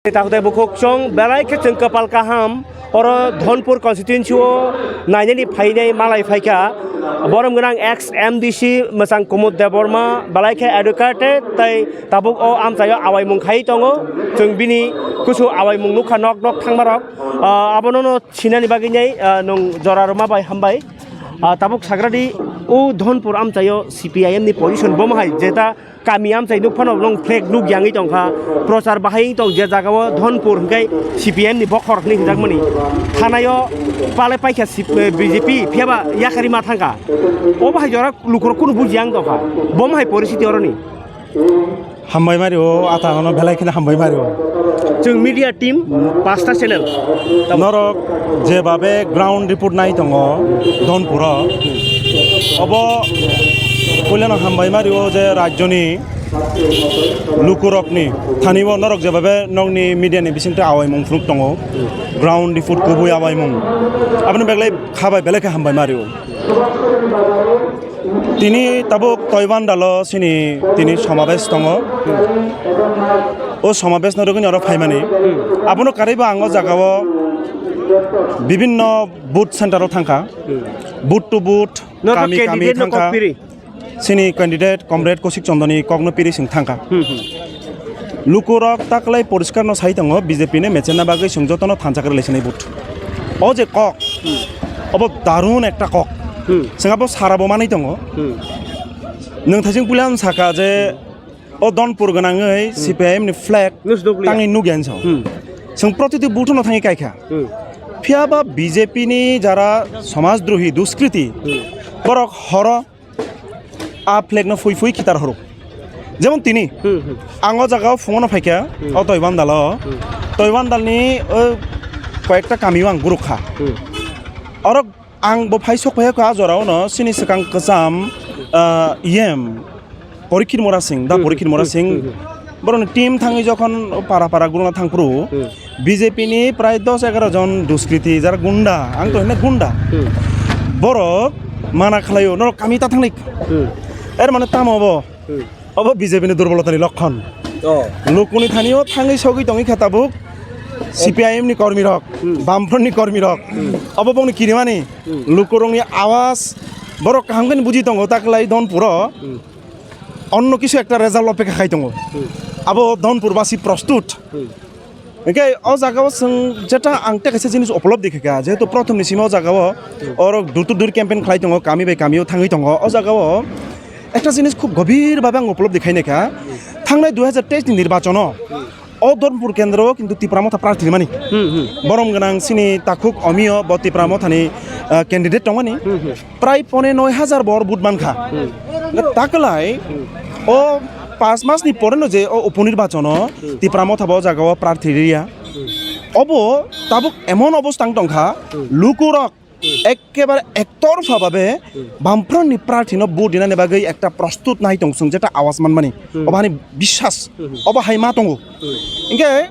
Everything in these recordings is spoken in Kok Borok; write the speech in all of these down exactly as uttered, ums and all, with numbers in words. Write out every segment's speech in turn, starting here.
Takhuk tei bukhuk chwng belai khe chwng kwpal kaham, oro Dhonpur constituency o nainani phainai malai phaikha. Borom gwnang ex M D C mwchang Kumud Debbarma belai khe educated tei tabuk o amchaio awaimung khai tongo. Chwng bini kusu awaimung nukha nok nok thangmarok. Ah, abono no sinani bagwi nai, ah, nwng jora rwma bai hambai. Ah, tabuk sagradi o Dhonpur amchaio C P I M ni position bomo hai jeta kami amchai nuk phano nwng flag nuk yangwi tongkha, prochar bahai tong je jagao Dhonpur hwnkhe C P M ni bokhor hwnwi hwnjakmani. Thanaio palai paikha C-, B J P phiyaba yakarima thangkha. Obo hai jora lukurok kunu bujiya wng tongkha. Bomo hai poristiti oroni. Hambai mari o, ata ono belai kheno hambai mari o. Chwng media team, pasta channel. Norok jebabe ground report nai tongo Dhonpuro. Obo puilano hambai mari o je rajyoni lukurokni thani o norok jebabe nokni media ni bisingtwi awaimung phunuk tongo. Ground report kubui awaimung. Aboni beglai khabai belai khe hambai mari o. Tini tabuk Toibandalo sini tini somabesh tongo. O somabesh no rwgwini oro phaimani. Abono karwibo ang o jagao bibinno booth center o thangkha. Booth to booth, Norok kami kami candidate no thangkha. Kok piri? Sini candidate comrade Kosik Chondoni kokno piri sing thangkha. Hmm, hmm. Lukurok taklai poriskar no sai tongo, B J P ni mechenna bagwi chwng jotono thansa kwrwi lai sinai vote. O je kok, obo darun ekta kok. Hmm. Chwng abo sara bo manwi tongo. Hmm. Nwng thaising puila ang saka je o Dhonpur gwnangwi C P I M ni flag Nus dukliya. Tangwi nukya hinso. Hmm. Chwng protiti vote no thangwi kaikha. Hmm. Phiyaba B J P ni jara somajdrahi duskriti, Hmm. borok horo a flag no phui phui khitar horo. Jemon tini, Hmm, hmm. ang o jaga o phungo no phaikha, Hmm. o Toibandalo, Hmm. Toibandalni o koyekta kami o ang gurukha. Hmm. Oro ang bo phai sok phai kha a jora o no sini swkang kwcham, ah, E M Porikhir Mora Singh, da Hmm, Porikhir Mora hmm, Singh. Hmm, hmm. Borokni team thangwi jokhon para para gurungna thangphuru, Hmm. B J P ni prai dos egaroh jon duskriti, jara gunda, ang to hwnwi gunda. Hmm. Borok mana khlaio, norok kami ta thangni. Hmm. Er mane tamo obo? Hmm. Obo B J P ni durbolotani lokkon. Oh. Lukuni thanio thangwi sogwi tongwi kha tabuk C P I M ni kormi rok, Hmm. Bamfront ni kormi rok. Hmm. Obo bongni kirimani, Hmm. lukurokni awas, borok kaham khe buji tongo, taklai Dhonpuro. Hmm. Onno kisu ekta result opekha khai tongo. Hmm. Abo Dhonpur basi prostut. Hmm. Hingke o jaga o chwng jeta ang tei kaisa jinis upolobdi khaikha, jehetu prothom ni simi o jaga o Hmm. oro door to door campaign khlai tongo, kami bai kami o thangwi tongo. O jaga o ekta jinis khub gobir bhabe ang upolobdi khainaikha. Thangnai dui hajar teis ni nirbachon o Hmm. o Dhormpur kendro o kintu Tipra Motha prarthi rimani. Hmm, hmm. Borom gwnang sini takhuk Omiyo bo Tipra Mothani, ah, candidate tongmani. Hmm, hmm. Prai pone noi hajar bor vote mankha. Hmm. Taklai Hmm. o panch mas ni pore no je o uponirbachon o Hmm. Tipra Motha bo o jaga o prarthi riya. Hmm. Obo tabuk emon obostha wng tongkha, Hmm. lukurok Hmm. ekkebare ektorpha babe Hmm. Bamfront ni prarthi no vote dinani bagwi ekta prostut nai tong sung jeta awas manmani. Hmm. Obo hani biswas. Hmm. Obo hai ma tongo. Hmm. Hingke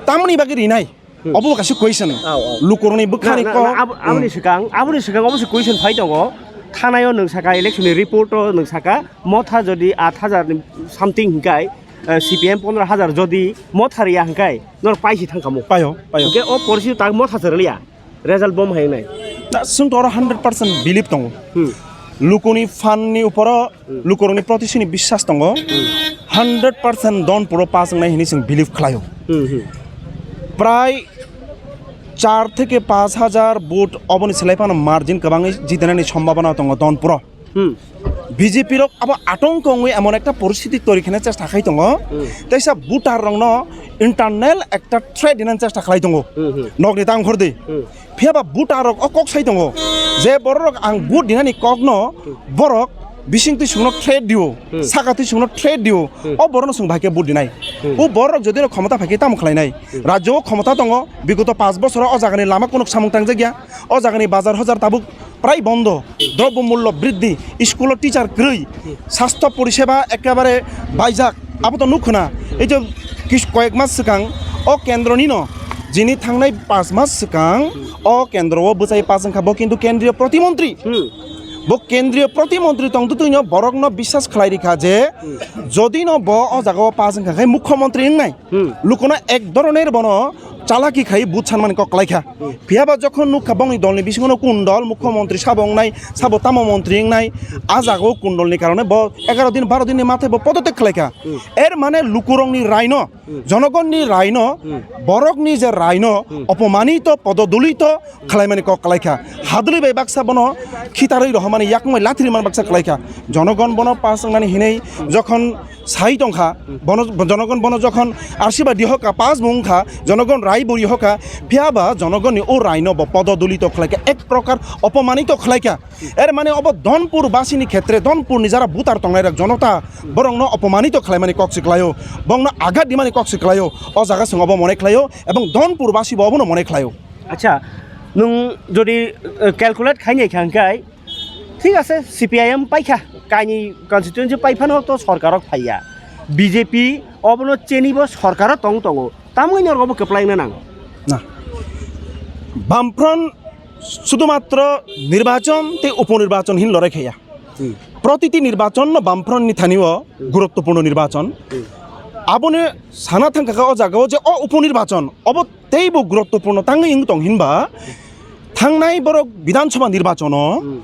tamoni bagwi rinai? Hmm. Obo kaisa question. Aw, aw. Lukurokni bwkhani Na, na, kok, na, abo-, aboni hmm. swkang, aboni swkang obo se question phai tongo. Thanai o nwng saka election ni report o nwng saka Motha jodi aat hajar ni something hingkai, eh, C P M pondro hajar jodi Motha riya hingkai, nor paisi thangkamo. Paio, paio. Hingke o porsi tak Motha se rwliya. Result bom hai wngnai. Na, chwng to oro hundred percent believe tongo. Hmm. Lukuni fan ni uporo Hmm. lukurokni proti sini biswas tongo. Hmm. Hundred percent Dhormpuro pass wngnai hinwi chwng believe khlaio. Hmm, hmm. Prai char theke panch hajar vote oboni slai phano margin kwbangwi jitinani sombhabona tongo Dhormpuro. Hmm. B J P rok abo atongko wngwi emon ekta poristiti tori kheno chesta khai tongo. Hmm. Teisa voter rokno internal ekta threat dinani chesta khlai tongo. Hmm, hmm. Nokni tang khordi. Hmm. Phiya ba voter rok o kok sai tongo je borok rok ang vote dinani kokno Hmm. borok bising twi sungno threat dio, Hmm. saka twi sungno threat dio, Hmm. o borokno sung bai khe vote dinai. Hmm. O borok jodi no khomota phai khe tamo khlainai? Hmm. Rajyo o khomota tongo, bigoto panch bosoro o jagani lama kunuk samung tangjak ya, o jagani bazar hojar tabuk prai bondo, drobbo mullo briddhi, school o teacher kwrwi, Hmm. sastho poriseba ekkebare baijak, abo to nuk khna. Ei je kis-, koyek mas swkang o kendro ni no, jini thangnai panch mas swkang o kendro o bwchai pass wngkha, bo kintu kendriyo protimontri. Hmm. Bo kendriyo protimontri tong twtwino borokno biswas khlai rikha je, jodi no bo o jaga o pass wngkha khe mukhyamantri wngnai, lukuno ek dhoroner bono chalaki khai but sanmani kok klaikha. Phiya ba jokhon nukha bongni dolni bisingono kun dol mukhyamantri sabo wngnai, sabo tamo montri wngnai, a jaga o kun dolni karone bo egaro din baro dinni mathe bo podotek khlaikha. Er mane lukurokni raino, jonogonni raino, borokni je raino opomanito, pododolito khlaimani kok khlaikha. Hadwlwi bai baksa bono khitarwi rohormani, yakungbai lathirwi man baksa khlaikha. Jonogon bono pass wngnani hinwi jokhon sai tongkha, bono, jonogon bono jokhon arsiba di hokha, pass bo wngkha, jonogon rai bo ri hokha, phiya ba jonogonni o raino bo pododolito khlaikha, ek prokar opomanito khlaikha. Er mane obo Dhonpur basini khetre, Dhonpurni jara voter tongnai rok jonota, borokno opomanito khlaimani kok se khlaio, bongno agat dimani kok se khlaio, o jaga song obo mone khlaio, ebong Dhonpur basi bo obono mone khlaio. Acha, nwng jodi, eh, calculate khainai kha hwnkhe, thik ase, C P I M paikha, kaini constituency paiphano to sorkarok phaiya. B J P obono chenibo sorkaro tong tongo. Tamoni norok obo kwplai wngna nang? Na. Bamfront sudumatro nirbachon tei uponirbachon hin lorai khaiya. Hmm. Protiti nirbachon no Bamfront ni thani o guruttopurno nirbachon. Hmm. Aboni sana thangkha kha o jaga o je o uponirbachon obo teibo guruttopurno tangwi wng tong hinba thangnai borok Bidhan Sabha nirbachono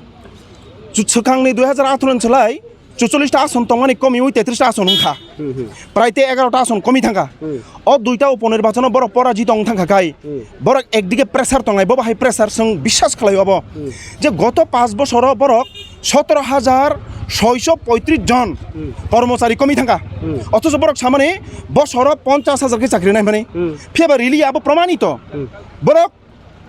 chu-, swkangni dui hajar atharo ni slai chucholish ta ason tongmani komiwi tetris ta ason wngkha. Hmm, hmm. Prai tei egaroh ta ason komi thangkha. Hmm. O duita uponirbachano borok porajito wng thangkha khai, hmm, borok ekdige pressure tongnai, bo bahai pressure chwng biswas khlai obo. Hmm. Je goto panch bosoro borok sotoro hajar soiso poitris jon, hmm, kormochari komi thangkha. Hmm. Othocho borok samani bosoro ponchas hajar khe chakri naimani. Hmm. Phiya ba really abo promanito. Hmm. Borok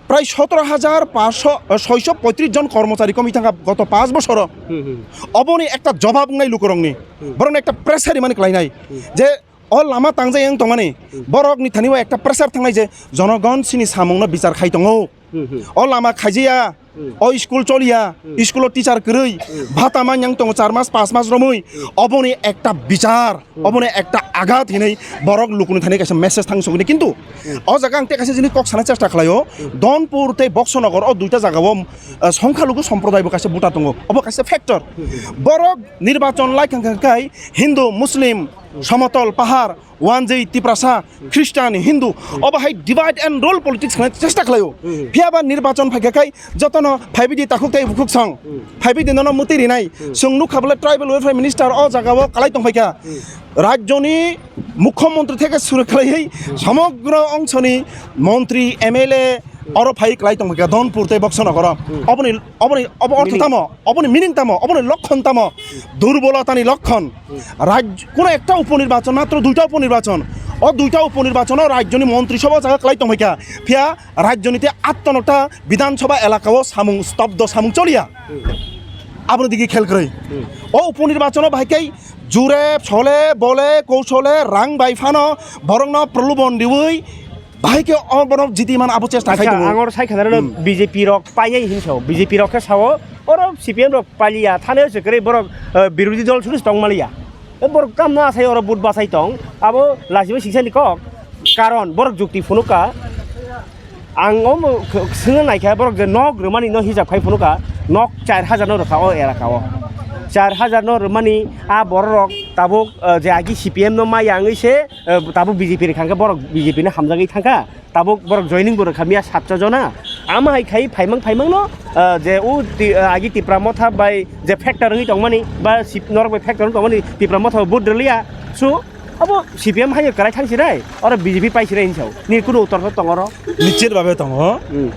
prai sotoro hajar panchsho, eh, soiso poitris jon kormochari komi thangkha goto panch bosoro. Hmm, hmm. Oboni ekta jobab wngnai lukurokni. Hmm. Borokni ekta pressure rimani klainai. Hmm. Je o lama tangjak yang tongmani, hmm, borokni thani o ekta pressure thangnai je jonogon chini samungno bichar khai tongo. Hmm, hmm. O lama khaijiya, hmm, o school choliya, hmm, school o teacher kwrwi, hmm, bhata man yang tongo char mas, panch mas romwi, hmm, oboni ekta bichar, hmm, oboni ekta agat hinwi borok lukuni thani kaisa message thang sogini. Kintu, hmm, o jaga ang tei kaisa jini kok sana chesta khlaio, hmm, Dhonpur tei Boksonogor o duita jaga o, uh, songkhalugu somprodayo bo kaisa buta tongo, obo kaisa factor. Hmm, hmm. Borok nirbachon lai khangkha khai Hindu, Muslim, hmm, Somotol, Pahar, Wanjwi, Tiprasa, Christian, Hindu, obo hai divide and rule politics khlai chesta khlaio. Hmm. Phiya ba nirbachon phaikha khai jotono phaibidi takhuk tei bukhuk song. Hmm. Phaibidi nono mwtwi rinai. Hmm. Chwng nukha bole tribal welfare minister o jaga o kalai tong phaikha. Hmm. Rajyoni mukhyamantri theke suru khlaiwi, hmm, somogro ongshoni montri, M L A, hmm, oro phai kalai tong phaikha Dhonpur tei Boksonogoro. Hmm. Oboni, oboni, obo ortho, meaning, tamo, oboni meaning tamo, oboni lokkon tamo? Durbolotani lokkon. Raj-, kuno ekta uponirbachon, matro duita uponirbachon. O duita uponirbachono rajyoni montri sobha jaga kalai tongphaikha. Phiya rajyoni tei attonota Bidhan Sabha elakao samung, stobdo samung choliya. Aboni digi khel kwrwi. O uponirbachono bahai khe jure, sole, bole, kousole, rang bai phano borokno prolobon riwi bahai khe o borok jiti man abo chesta khai tongo. Acha, ang oro sai khana rwno, hmm, B J P rok painai hin sao. B J P rok khe sao, oro C P M rok paliya, thane se kwrwi borok, eh, birodhi dol suru tong maliya. E borok tamno asai oro but bachai tong, abo lachibai singsani kok. Karon borok jukti phunukha. Ang omo kh-, swngna naikha borok je nok rwmani no hisab khai phunukha, nok char hajar no rwkha o elaka o. Char hajar no rwmani a borok rok tabuk, eh, je agi C P M no maya wngwi se, eh, tabuk B J P rwkha hwnkhe borok B J P no hamjagwi thangkha. Tabuk borok joining bo rwkha miya satso jona. Ama hai khai phaimang phaimang no, ah, je o ti-, ah, agi Tipra Motha bai je factor wngwi tongmani ba sip-, norok bai factor wngwi tongmani Tipra Motha bo vote rwliya. So, abo C P M hai kwrai thang sirai, oro B J P pai sirai hinsao. Ni kunu uttor tong oro? Nichit babe tongo. Hmm.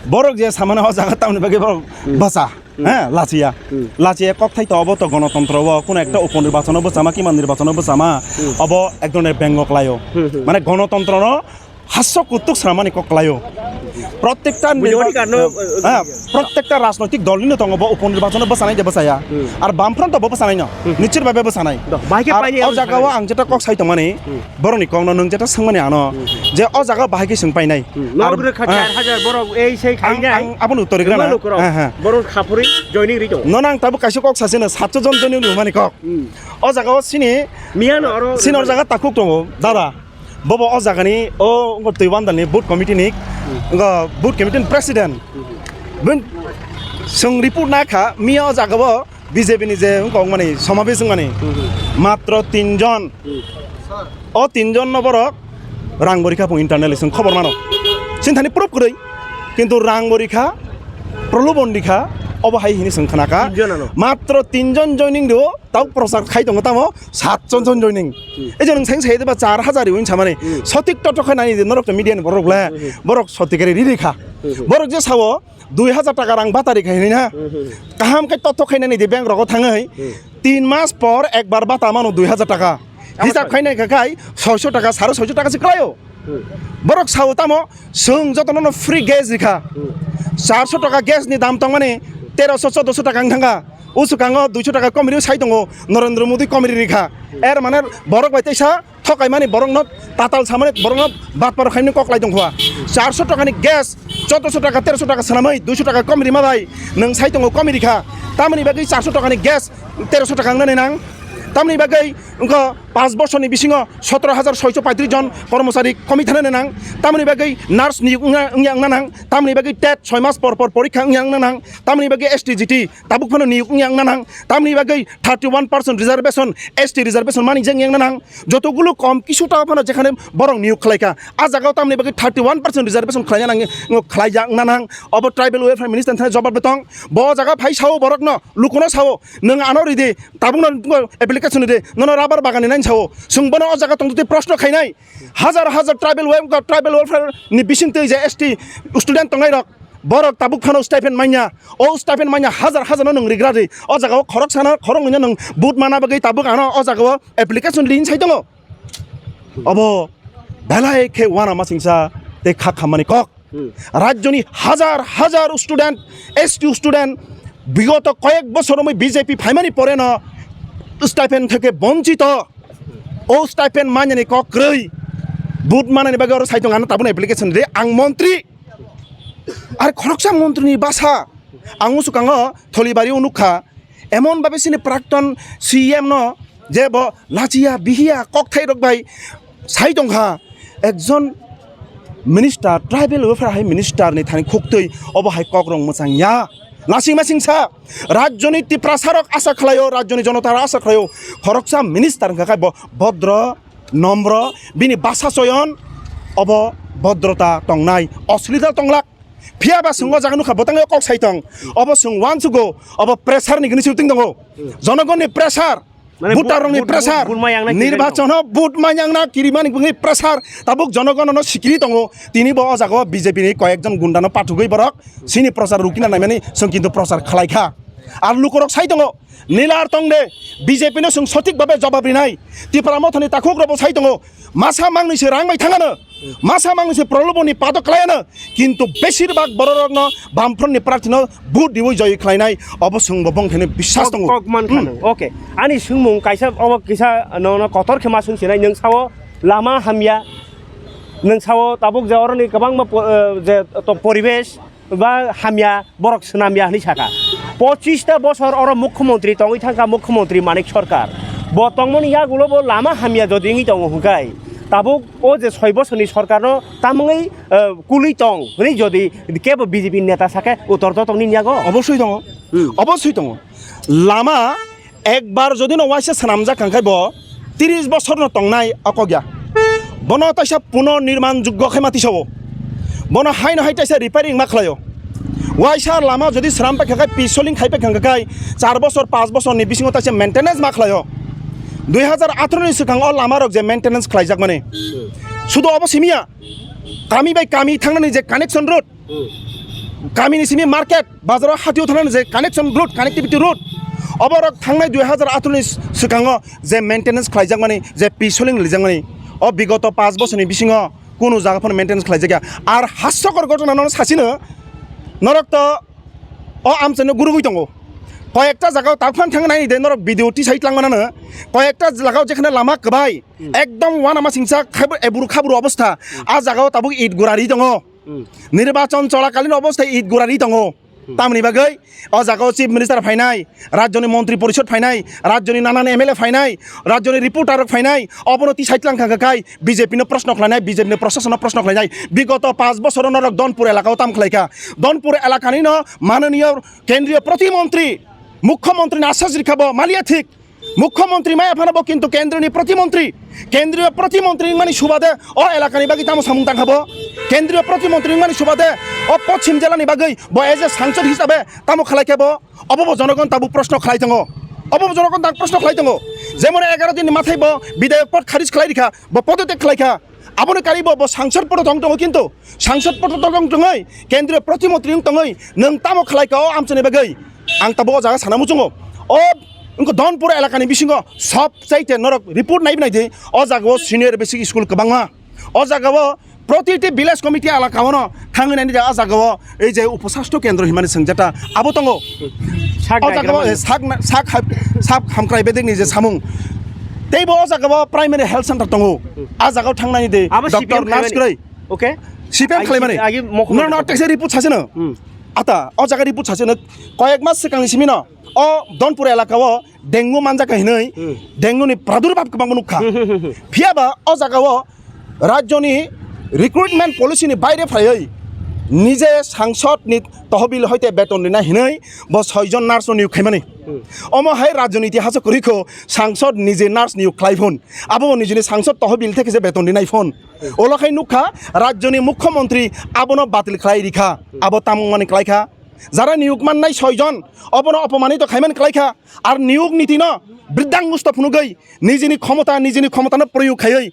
Borok je samani o jaga tamni bagwi borok, hmm, basa. Hmm. He, lachiya. Hmm. Lachiya kokthai to obo to gonotontro o, kuno ekta, hmm, uponirbachono bwchama, kima nirbachono bwchama, hmm, obo ek dhoroner bengo klaio. Hmm, hmm. Mane gonotontrono hasso kutuk swnamani kok klaio. Prottekta, bujo nirba-, bani karno, eh, eh, ha, prottekta rajnoitik dolnino tongo bo uponirbachono bwchanai de bwchaya. Hmm. Ar Bamfront bo bwchanai no. Hmm. Nichir babe bwchanai. Do, bahai khe ar paini o jaga o ang jeta kok sai tongmani. Hmm. Borokni kokno nwng jeta swngmani ano, hmm, je o jaga bahai khe swng painai. Hmm. Ar, nok rwkha, ah, char hajar borok ei sei ang, khainai. Ang aboni uttor rwgwna. Rwma lukurok. Ha, ha. Borok khapurwi joining rwi tongo. Nono ang tabuk kaisa kok sasino, satso jon joining rwmani kok. Hmm. O jaga o sini, miya no oro sini o rwmani jaga takhuk tongo, dada. Bobo o jagani o wngkha twi bandalni booth committee ni, hmm, wngkha booth committee ni president. Hmm. Bini Chwng report nakha, miya o jaga o B J P ni je wngkok mani, somabesh wngmani, matro tinjon. O tinjon no borok rang bo rikha phung internal chwng khobor mano. Chini thani proof kwrwi, kintu rang bo rikha, prolobon rikha, obo hai hini chwng khna kha. Tinjon ano? Matro tinjon joining rio, tau prochar khai tongo tamo, satjon jon joining. Ei je nwng saing sai de ba char hajar ri wng samani. Sotik toto khai nani de norok to media ni borok le, borok sotik ri ri kha. Borok je sao, dui hajar taka rang bata ri khai na. Kaham khe toto khai nani de bank rogo thangwi. Tin mas por ekbar bata mano dui hajar taka. Hisab khai nai kha khai soiso taka, saro soiso taka se klaio. Borok sao tamo, chwng jotono no free gas rikha. Charso taka gas ni dam tongmani, teroso, chodoso taka wng thangkha. O swkango duiso taka komri sai tongo, Narendra Modi komri rikha. Er mane borok bai teisa thokaimani borokno tatal samani borokno batparo khaimani kok lai tongkha. Charso takani gas, chodoso taka, teroso taka swnamwi, duiso taka komri ma bai nwng sai tongo komri rikha. Tamoni bagwi charso takani gas, teroso taka wngnani nang. Tamoni bagwi wngkha pas bosorni bisingo sotoro hajar soiso paitris jon kormochari komi thanani nang. Tamoni bagwi nurse niyok wngya, wngya wngna nang. Tamoni bagwi tet soi mas por por porikha wngya wngna nang. Tamoni bagwi S T G T tabuk phano niyok wngya wngna nang. Tamoni bagwi thirty one percent reservation, S T reservation mani jeng wngya wngna nang. Jotogulo kom kisu ta phano jekhane borok niyok khlaikha. A jagao tamoni bagwi thirty one percent reservation khlaina nang, khlaijak wngna nang. Obo tribal welfare minister thani jobab betong. Bo jaga phai sao borokno, lukuno sao, nwng ano ridi, tabukno application ridi, nono rubber bagan ni nai sao. Chwng bono o jaga tongtwi proshno khainai. Hajar hajar tribal wel-, tribal welfare ni bisingtwi je S T student tongnai rok, borok tabuk phano stipend manya. O stipend manya hajar hajar no nwng rigra ri. O jaga o khorok sana, khorok nino nwng but mana bagwi tabuk ano o jaga o application rin sai tongo. Obo belai khe wana masingsa tei kha khammani kok. Rajyoni hajar hajar student, S T student bigoto koyek bosor romwi B J P phaimani poreno stipend theke bonchito. O stipend manyani kok kwrwi. But manani bagwi oro saitung ano tabukno application ri ang montri. Ar khoroksa montrini basa ang usukango Tholibari o nukha. Emon babe sini prakton C E M no je bo lachiya bihiya kokthai rok bai sai tongkha. Ekjon minister, tribal welfare hai minister ni thani khuktwi obo hai kok rong mwchang ya. Lasing masing sa rajyoni Tiprasa rok asa khlaio, rajyoni jonota rok asa khlaio. Khoroksa minister wngkha khai bo bodro, nombro, bini basa choyon obo bodrota tongnai, oslita tonglak. Phiya ba chwng o jaga nukha bwtang kok sai tong. Obo chwng uansugo, obo pressure ni gini shooting tongo. Jonogonni pressure, Mane voter rokni bu-, bu-, pressure, bu-, bu-, ma yang na kiri nirbachon o vote ma yang na kiri mani bwngwi pressure. Tabuk jonogon no sikiri tongo. Tini bo o jaga o B J P ni koyek jon gunda no pathugwi borok sini prochar rukina naimani chwng kintu prochar khlai kha. Ar lukurok sai tongo, nilar tong de, B J P no chwng sothik babe jobab rinai. Tipra Mothani takhuk rok bo sai tongo, masa mangni se rang bai thangano. Masa mangni se proloboni pato khlaiano, kintu besir bak bororokno Bamfront ni prarthi no vote diwi joy khlainai, obo chwng bo bongthani biswas tongo. Kok, kok man kha Hmm. nang. Okay. Ani swngmung kaisa, obo kisa nono kotor khe ma swng sinai, nwng sao lama hamya, nwng sao tabuk je oroni kwbangma po-, eh, je to poribesh, ba hamya, borok swnam ya hwnwi saka. Pochis ta bosor oro mukhyamantri tongwi thangkha, mukhyamantri Manik Sarkar. Bo tongmani yagulo bo lama hamya jodi wngwi tongo hwnkhe, tabuk o je soi bosorni sarkarno tamungwi, eh, kulwi tong hwnwi jodi kebo B J P neta sakhe uttor to tongni yago? Obosoi tongo. Hmm. Obosoi tongo. Lama Ekbar jodi no waisa swnamjak kha khe bo tris bosor no tongnai o kok ya. Bono taisa puno nirman juggo khe ma tisao. Bono haino hai taisa repairing ma khlaio. Waisa lama jodi swnam pai kha khe, pisoling khai pai kha khe, char bosor, panch bosor ni bisingo taisa maintenance ma khlaio. Dui hajar atharo ni swkang o lama rok je maintenance khlaijak mani. Sudu obo simi ya. Kami bai kami thangnani je connection road, Hmm. Kamini simi market, bazaro hatio thangnani je connection road, connectivity road, oborok thangnai dui hajar atharo ni swkango je maintenance khlaijakmani, je pisoling lijakmani, o bigoto panch bosorni bisingo kunu jaga phano maintenance khlaijakya. Ar hasokor gotona nono sachino, norok to o amchaino gurugwi tongo. Koyekta jagao tak phan thangnaini de norok video tisai tlangmanano, koyekta jagao jekhane lama kwbai, Hmm. Ekdom wana masingcha khabru, eburu khabru obostha. Hmm. A jagao tabuk it gurari tongo. Hmm. Nirbachon cholakalin obostha it gurari tongo. Tamoni bagwi o jaga o Chief Minister phainai, rajyoni montri porishod phainai, rajyoni nanan M L A phainai, rajyoni reporter rok phainai, obono tisai tlang kha kha kai B J P no proshno khlainai, B J P ni proshasano proshno khlainai. Bigoto panch bochor o norok Donpur elaka o tam khlai kha. Donpur elakani no mananiyo kendriyo protimontri, mukhyamantri ni asas rikha bo maliya thik. Mukhyamantri maya phano bo kintu kendroni protimontri. Kendriyo protimontri wngmani subade o elakani bagwi tamo samung tangkha bo? Kendriyo protimontri wngmani subade o pochim jelani bagwi bo as a sangsod hisabe tamo khlai kha bo? Obo bo jonogon tabuk proshno khlai tongo. Obo bo jonogon tabuk proshno khlai tongo. Jemon egaro dinni mathai bo bidayok pod kharij khlai rikha, bo podotyak khlai kha. Aboni karibo bo sangsod poto tong tongo, kintu sangsod poto tong tongwi kendriyo protimontri wng tongwi nwng tamo khlai ka o amchani bagwi? Ang tabuk o jaga sana muchungo. O wngkha Donpur elakani bisingo sob chaite norok report naibi naidi. O jaga o senior basic school kwbangma. O jaga o protiti village committee elaka ono thangwi naidi, o jaga o ei je upasastho kendro himani swngjata abo tongo. Sak o jaga o naikhwmani. Sak na-, sak hab-, sak hamkrai bedekni je samung. Teibo o jaga o primary health center tongo. A jaga o thangnani de abo C P M doctor nurse khlaimani. Kwrwi. Okay. C P M agi, khlaimani. Agi mokol no, no, mokol. Tekse report saseno. Hmm. Ata, o jaga report saseno. Koyek mas swkangni simino o Donpur elaka o dengue manjak hinwi, hmm, dengue ni pradurbhav kwbangma nukha. Hmm, hmm, hmm, hmm. Phiyaba o jaga o rajyoni recruitment policy ni baire phaiwi nije sangsod ni tohobil hoite beton rina hinwi bo soijon nurse no niyok khaimani. Hmm. Omo hai rajyoni itihas o kwrwi kho, sangsod nije nurse niyok khlai phun. Abo bo nijini sangsod tohobil theke je beton rinai phun. Hmm. Olo khai nukha rajyoni mukhyamantri abono batil khlai rikha. Hmm. Abo tamungmani khlai kha. Jara niyok mannai soijon, obono opomanito khaimani khlai kha. Ar niyok nitino bridang gusto phunugwi nijini khomota, nijini khomotano proyog khaiwi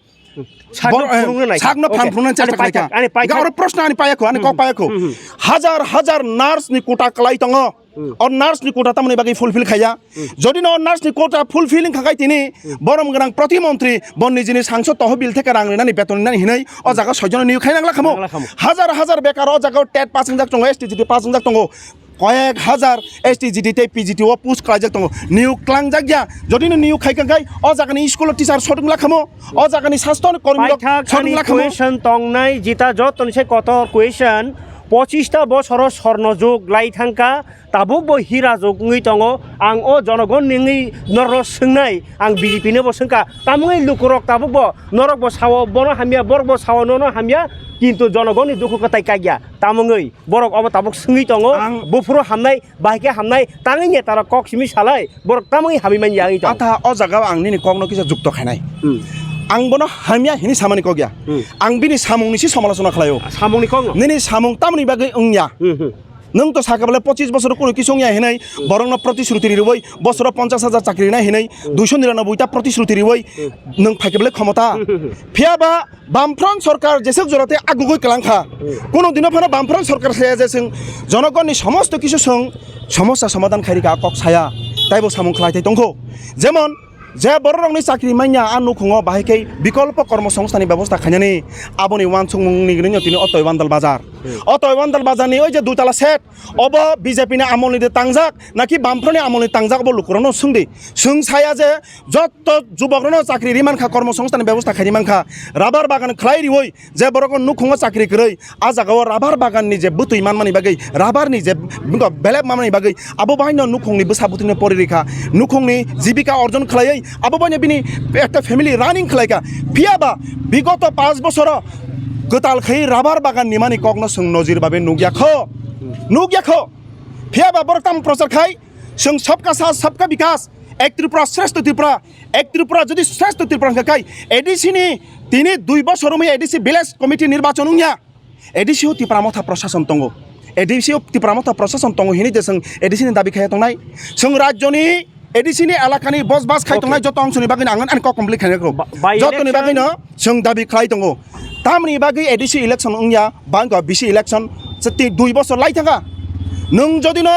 sakno bor-, eh, phunukna nai. Sakno phan phunukna chesta khlai kha. Ani paithak, ani paithak. Oro proshno ani payakho, ani kok payakho. Hmm, hmm. Hajar hajar nurse ni quota kwlai tongo. Hmm. O nurse ni quota tamoni bagwi fulfill khaiya. Hmm. Jodi no nurse ni quota fulfilling khakai tini, hmm, borom gwnang protimontri bo nijini sangsod tohobil theke rang rinani beton rinani hinwi o jaga soijon niyok khai nangla khamo. Nangla khamo. Hajar hajar bekar o jaga o tet pass wngjak tongo, S T G T pass wngjak tongo. Koyek hajar S T G T tei P G T o post khlaijak tongo. Niyok klangjak ya. Jodi no niyok khai kangkai o jaga ni school o teacher sot wngla khamo. O jaga ni sastho ni kormi rok sot wngla khamo. Paithak ani question tongnai jita jotoni se kotor question. Pochista bosoro sorno jug lai thangka. Tabuk bo hira jok wngwi tongo. Ang o jonogon ni wngwi norok swngnai, ang B J P no bo swngkha. Tamungwi lukurok tabuk bo norok bo sao, bono hamya, borok bo sao, nono hamya, kintu jonogon ni dukhu kwtai kakya. Tamungwi borok obo tabuk swngwi tongo. Ang buphuru hamnai, bahai khe hamnai, tangwi netarok kok simi salai, borok tamungwi hamwi manya wngwi tongo. Atha o jaga o ang nini kokno kisa jukto khainai. Hmm. Ang bono hamya hini samani kok ya. Hmm. Ang bini samung ni si somalosona khlaio. Samung ni kok no? Nini samung tamoni bagwi wngya. Hmm, hmm. Nwng to sakha bole pochis bosor kunu kisa wngya hinwi, hmm, borokno protishruti riwi, bosoro ponchas hajar chakri rinai hinwi, hmm, duiso niranoboi ta protishruti riwi, hmm, nwng phaikhe bole khomota. Hmm, hmm, hmm. Phiya ba Bamfront sorkar jeswk jora tei agugwi kwlang kha. Hmm. Kunu dino phano Bamfront sorkar saya je chwng jonogonni somosto kisu chwng somosta somadhan khai rikha, kok saya, taibo samung khlai thai tongkho. Jemon, je bororokni chakri manya a nukhungo bahai khe bikolpo kormosongsthanni bebosta khainani aboni uansukmungni gwnino tini o Toiwandal bazar. Hmm. O Toiwandal bazarni oi je dui tala shed, obo B J P ni amolni de tangjak, naki Bamfront ni amolni tangjak, obo lukurokno swngdi. Swng saya je jotto jubokrokno chakri ri mankha, kormosongsthanni bebosta khairi mankha, rubber bagan khlai riwi je borokno nukhungo chakri kwrwi, a jagao rubber baganni je bwtwi manmani bagwi, rubber ni je belep manmani bagwi, abo bahaino nukhungni bwsa bwtwino pori rikha, nukhungni jibika orjon khlaiwi, abo bahaino bini ekta family running khlaikha. Phiya ba bigoto panch bosoro kwtal khai rubber bagan nimani kokno chwng nojir babe nukya kho, nukya kho. Phiya ba borok tamo prochar khai, chwng sabka saath, sabka bikas, ek Tripura, shreshtha Tripura, ek Tripura, jodi shreshtha Tripura hwnkha khai, A D C ni tini dui bosor romwi A D C village committee nirbachon wngya, A D C o Tipra Motha Prashason tongo. A D C o Tipra Motha Prashason tongo hinwi je chwng A D C ni dabi khaiya tongnai. Chwng rajyoni A D C ni elakani bosbas khai tongnai joto ongsoni bagwino ang ani kok complete khainai rw. Jotoni bagwino chwng dabi khlai tongo. Tamoni bagwi A D C election wngya, bangkha B C election, chwti dui bosor lai thangkha. Nwng jodi no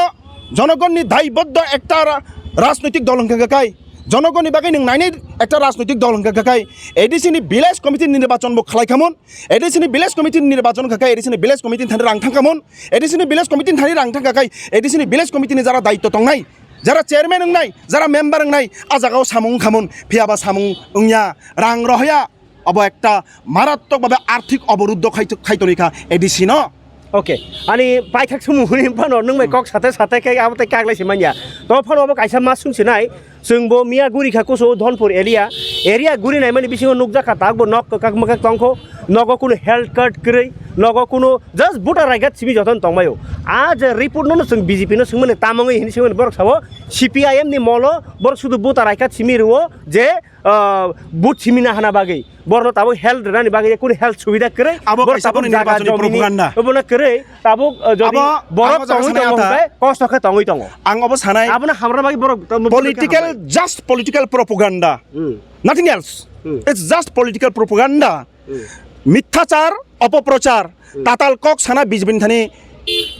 jonogonni daiboddo ekta ra-, rajnoitik dol hwnkha khe kai, jonogonni bagwi nwng nainai ekta rajnoitik dol hwnkha khe kai, A D C ni village committee nirbachon bo khlai khamon, A D C ni village committee ni nirbachon kha khe A D C ni village committee ni thani rang thang khamon, A D C ni village committee ni thani rang thang kha khe A D C ni village committee ni jara daitto tongnai, jara chairman wngnai, jara member wngnai, a jagao samung wngkhamon, phiya ba samung wngya, rang rohya, abo ekta marattok babe arthik oboruddho khai, khai toni kha A D C no. Okay, ani paithak sumung hwnwi phano nwng bai kok sate sate khe abo tei kaglai se manya. To phano abo kaisa ma sung sinai, chwng bo miya guri kha kusu Dhonpur area, area guri nai mani bisingo nukjak kha tak bo nok kwkak mwkak tongkho, nogo kunu health card kwrwi, nogo kunu just voter I D card simi jotono tongmaio. A je report no chwng B J P no swngmani tamangwi hini swngmani borok sabo C P I M ni molo borok sudu voter I D card simi rwo je ah, vote simi na hana bagwi, borno tabuk health rwnani bagwi kunu health subida kwrwi, Abo borok kaisa tabuk boni jaga nirbachoni jomini propaganda. Obono kwrwi, tabuk, ah, jodi Abo borok ang o jaga tongwi sanai tongo ata. Hwnkhe kosto khe tongwi tongo. Ang obo sanai Abono hamra bagwi borok tamo political, hambai. Just political propaganda. Hmm. Nothing else. Hmm. It's just political propaganda. Hmm. Mitthachar, opoprochar, Hmm. Tatal kok sana B J P ni thani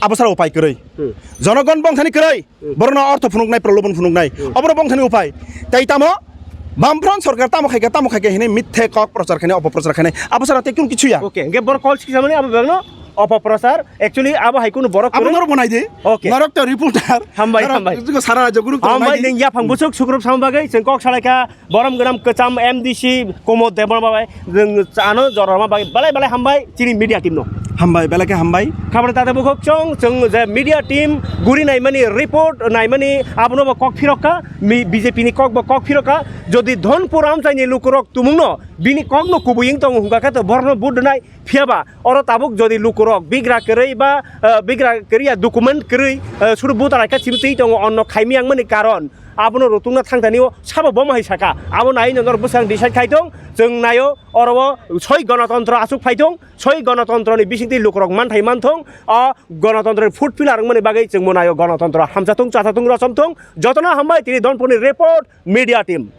abo sara upai kwrwi. Hmm. Jonogon bong thani kwrwi. Hmm. Borokno ortho phunuknai, prolobon phunuknai. Hmm. Obono bong thani upai. Tei tamo Bamfront sorkar tamo khaikha, tamo khaikha hinwi mithe kok prochar khainai, opoprochar khainai. Abo sara tei kunu kichu ya. Okay, hwnkhe borok kol siksa mani abo bagno opoprochar. Actually, abo hai kunu borok Abo kwrwi. Norok bo nai di. Okay. Norok to reporter. Hambai, Norok hambai. Sara rajyo guru to Hambai, nai di. Nwng yaphang busuk sukrub sam bagwi chwng kok salaikha. Borom gwnam kwcham M D C Kumud Debbarma bai, nwng ano jorma bai, belai belai hambai chini media team no. Hambai, belai khe hambai. Khabra tate bukhuk chwng, chwng je media team guri naimani, report naimani, abono bo kok phirokha, mi-, B J P ni kok bo kok phirokha. Jodi Dhonpur amchaini lukurok tumungno, bini kokno kubui wng tongo hwnkha khe to borokno vote rwnai. Phiya ba, oro tabuk jodi lukurok bigra kwrwi ba, eh, bigra kwrwi ya document kwrwi, eh, suru voter I D card simi twi tongo, onno khaimiyang mani karon, abono rutungna thangtani o sabo bomo hai saka. Abo nai no norok bwsang decide khai tong, chwng naio oro o soi gonotontro asuk phai tong, soi gonotontro ni bisingtwi lukurok manthai manthong, o gonotontro ni food pillar wngmani bagwi chwng bo naio gonotontro hamsa thung, chasa thung, rosom thung, jotono hambai tini Dhonpur ni report media team.